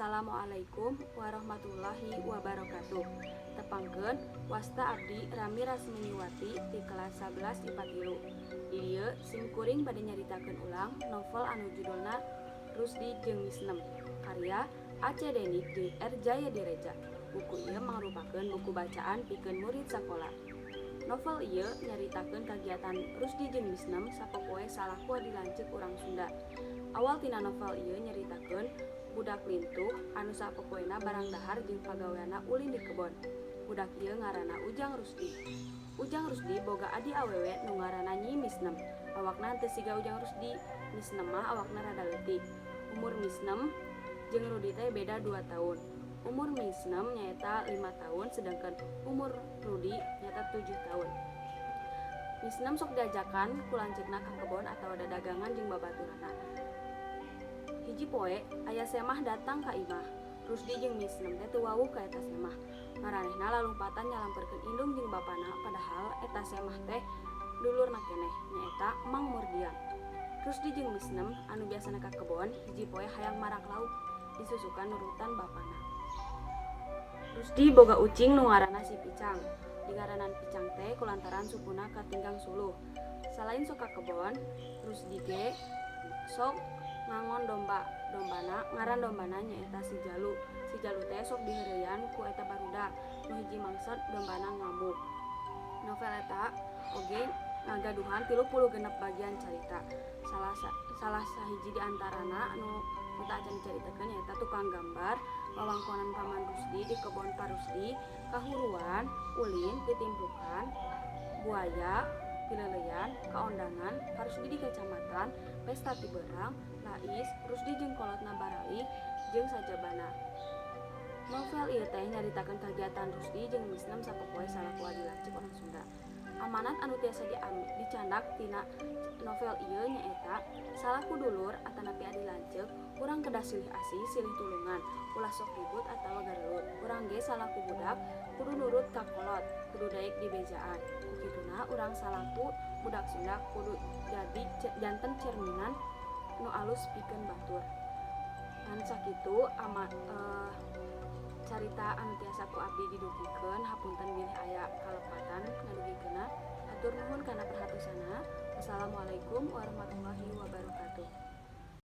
Assalamualaikum warahmatullahi wabarakatuh. Tepangkeun, wasta abdi Rami Rasminiwati ti kelas 11 IPA 3. Di dieu sim kuring bade nyaritakeun ulang novel anu judulna Rusdi jeung Misnem karya A.C. Denik jeung R. Jayadireja. Buku ieu mangrupakeun buku bacaan pikeun murid sakola. Novel ieu nyaritakeun kagiatan Rusdi jeung Misnem sapopoe salaku adi lanceuk urang Sunda. Awal tina novel ieu nyaritakeun budak lintuh anu sapopoena barang dahar jeung pagaweanna ulin di kebon. Budak ieu ngaranna Ujang Rusdi. Ujang Rusdi boga adi awewe nu ngaranna Nyi Misnem. Awakna teu siga Ujang Rusdi. Misnem mah awakna rada leutik. Umur Misnem jeung Rudi teh beda 2 tahun. Umur Misnem nyaeta 5 tahun, sedangkan umur Rudi nyaeta 7 tahun. Misnem sok diajakan ku lanceukna ka kebon atawa dadagangan jeung babaturanna. Hiji poe aya semah datang ka imah. Rusdi jeung Misnem teh teu wawuh ka eta semah. Maranehna lalumpatan nyalamperkeun indung jeung bapana, padahal eta semah teh dulurna keneh, nyaeta Mang Murdian. Rusdi jeung Misnem anu biasana ka kebon, hiji poe hayang marak lauk disusukan nurutan bapana. Rusdi boga ucing nu ngaranna si Picang. Dingaranan Picang teh kulantaran sukuna katinggang suluh. Salain sok ka kebon, Rusdi ge sok ngangon domba. Dombana ngaran dombana nyaeta si Jalu. Si Jalu teh sok diheureuyan ku eta barudak. Nu hiji mangsa dombana ngamuk. Novel eta oge ngagaduhan 36 bagian carita. Salah sahiji di antarana anu teu acan dicaritakeun nyaeta tukang gambar, wawangkonan Paman Rusdi di kebon Pak Rusdi, kahuruan, ulin, titimplukan, buaya, pileuleuyan, kaondangan, Pak Rusdi di kecamatan, pesta tiberang, lais, Rusdi jeung kolotna baralih, jeung sajabana. Novel ieu teh nyaritakeun kagiatan Rusdi jeung Misnem sapopoe salaku adi lanceuk urang Sunda. Amanat anu tiasa dicandak tina novel ieu nyaeta salaku dulur atanapi adi lanceuk, urang kedah silih asih, silih tulungan, ulah sok ribut atawa garelut. Urang ge salaku budak kudu nurut ka kolot, kudu daek dibejaan. Ku kituna urang salaku budak Sunda kudu jadi janten cerminan nu alus pikeun batur. Ngan sakitu ama carita anu tiasa ku abdi didugikeun, hapunten bilih aya kalepatan ngadugikeunna. Hatur nuhun kana perhatosanna. Wassalamualaikum warahmatullahi wabarakatuh.